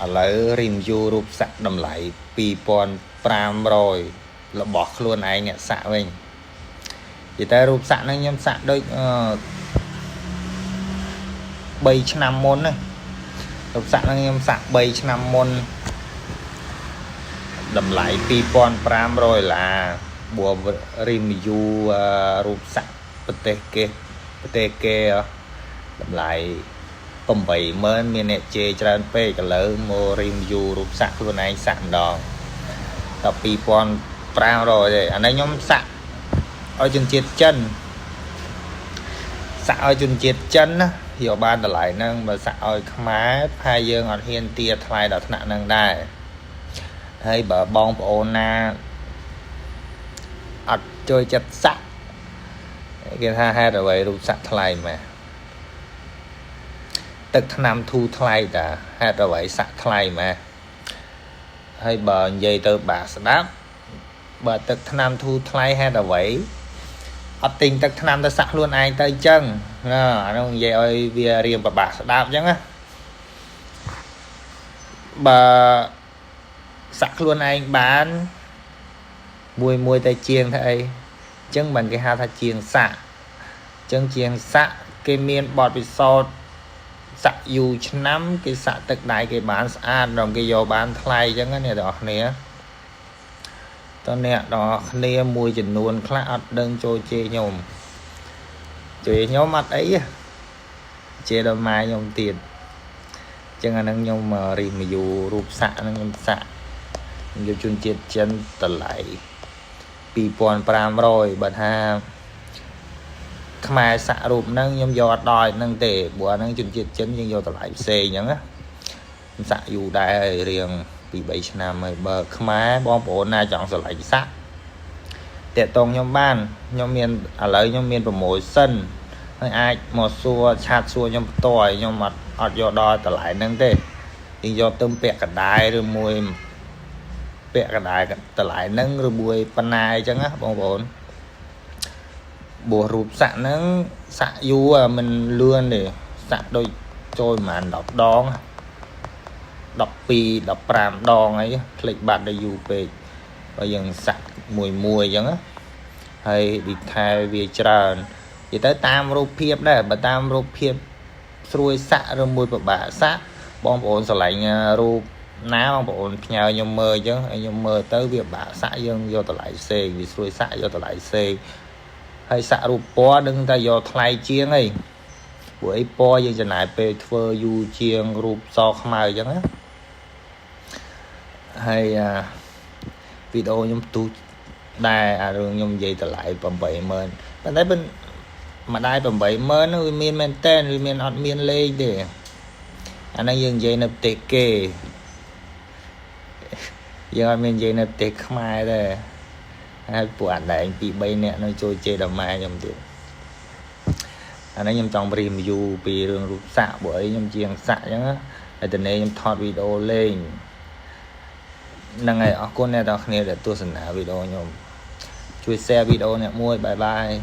ឥឡូវ review រូបសាក់តម្លៃ2500របស់ខ្លួនឯងអ្នកសាក់វិញនិយាយតែរូបសាក់ហ្នឹងខ្ញុំសាក់ដូចអឺ3ឆ្នាំមុនណារូបសាក់ហ្នឹងខ្ញុំសាក់3ឆ្នាំមុនតម្លៃ2500ដុល្លារបួ review រូបសាក់ប្រទេសគេប្រទេសគេតម្លៃ80000មានអ្នកជេរច្រើនពេកឥឡូវមក review រូបសាក់ខ្លួនឯងសាក់ម្ដងដល់2500ទេអានេះខ្ញុំសាក់ឲ្យជនជាតិចិនសាក់ឲ្យជនជាតិចិនណាយកបានតម្លៃហ្នឹងបើសាក់ឲ្យខ្មែរផែយើងអត់ហ៊ានទាថ្លៃដល់ថ្នាក់ហ្នឹងដែរហើយបើបងប្អូនណាអត់ចូលចិត្តសាក់គេថាហេតុអ្វីរូបសាក់ថ្លៃម៉េះទឹកថ្នាំធូរថ្លៃតាហេតុអ្វីសាក់ថ្លៃម៉េះហើយបើនិយាយទៅបាក់ស្ដាប់បើទឹកថ្នាំធូរថ្លៃហេតុអ្វីអត់ទិញទឹកថ្នាំទៅសាក់ខ្លួនឯងទៅអញ្ចឹងណាអានោះនិយាយឲ្យវារៀងប្របាក់ស្ដាប់អញ្ចឹងណាបើសាក់ខ្លួនឯងបានមួយមួយទៅជាងទៅអីអញ្ចឹងមិនគេហៅថាជាងសាក់អញ្ចឹងជាងសាក់គេមានបទពិសោធន៍សាក់យូរឆ្នាំគេសាក់ទឹកដៃគេបានស្អាតដល់គេយកបានថ្លៃអញ្ចឹងណាអ្នកទាំងអស់គ្នាតើអ្នកទាំងអស់គ្នាមួយចំនួនខ្លះអត់ដឹងចូលជេរខ្ញុំជេរខ្ញុំអត់អីទេជេរដល់ម៉ែខ្ញុំទៀតអញ្ចឹងអាហ្នឹងខ្ញុំ review រូបសាក់ហ្នឹងខ្ញុំសាក់ខ្ញុំយកជនជាតិចិនតម្លៃ2500បើថាខ្មែរសាក់រូបហ្នឹងខ្ញុំយកអត់ដល់ហ្នឹងទេព្រោះអាហ្នឹងជនជាតិចិនយើងយកតម្លៃផ្សេងអញ្ចឹងណាខ្ញុំសាក់យូរដែររៀង2 3ឆ្នាំហើយបើខ្មែរបងប្អូនណាចង់ស្រឡាញ់សាក់តាក់តងខ្ញុំបានខ្ញុំមានឥឡូវខ្ញុំមាន promotion ហើយអាចមកសួរ chat សួរខ្ញុំផ្ទាល់ខ្ញុំអត់អត់យកដល់តម្លៃហ្នឹងទេយើងយកទៅពាក់កណ្ដាលឬមួយពាក់កណ្ដាលតម្លៃហ្នឹងឬមួយប៉ុណ្ណាអញ្ចឹងណាបងប្អូនបួសរូបសាក់ហ្នឹងសាក់យូរមិនលឿនទេសាក់ដូចចូលប្រហែល10ដង12 15ដងអីភ្លេចបាត់ដល់យូរពេកបើយើងសាក់មួយមួយអញ្ចឹងណាហើយ detail វាច្រើននិយាយទៅតាមរូបភាពដែរបើតាមរូបភាពស្រួយសាក់ឬមួយពិបាកសាក់បងប្អូនស្រឡាញ់រូបណាបងប្អូនផ្ញើខ្ញុំមើលអញ្ចឹងហើយខ្ញុំមើលទៅវាពិបាកសាក់យើងយកតម្លៃផ្សេងវាស្រួយសាក់យកតម្លៃផ្សេងហើយសាក់រូបពណ៌ដឹងតែយកថ្លៃជាងអីព្រោះអីពណ៌យើងចំណាយពេលធ្វើយូរជាងរូបសខ្មៅអញ្ចឹងណាហើយអាវីដេអូខ្ញុំផ្ទុះដែរអារឿងខ្ញុំនិយាយតម្លៃ80000ប៉ុន្តែមិនម្ដាយ80000ហ្នឹងវាមានមែនតើវាមានអត់មានលេខទេអាហ្នឹងយើងនិយាយនៅប្រទេសគេយើងអត់មាននិយាយនៅប្រទេសខ្មែរទេហើយពួកអាដែង2 3នាក់នៅចូលជេរដល់ម៉ែខ្ញុំទៀតអានេះខ្ញុំចង់ review ពីរឿងរូបសាក់ព្រោះអីខ្ញុំជាងសាក់អញ្ចឹងហើយតនេះខ្ញុំថតវីដេអូលេងហ្នឹងហើយអរគុណអ្នកទាំងគ្នាដែលទស្សនាវីដេអូខ្ញុំជួយ share វីដេអូអ្នកមួយ bye bye.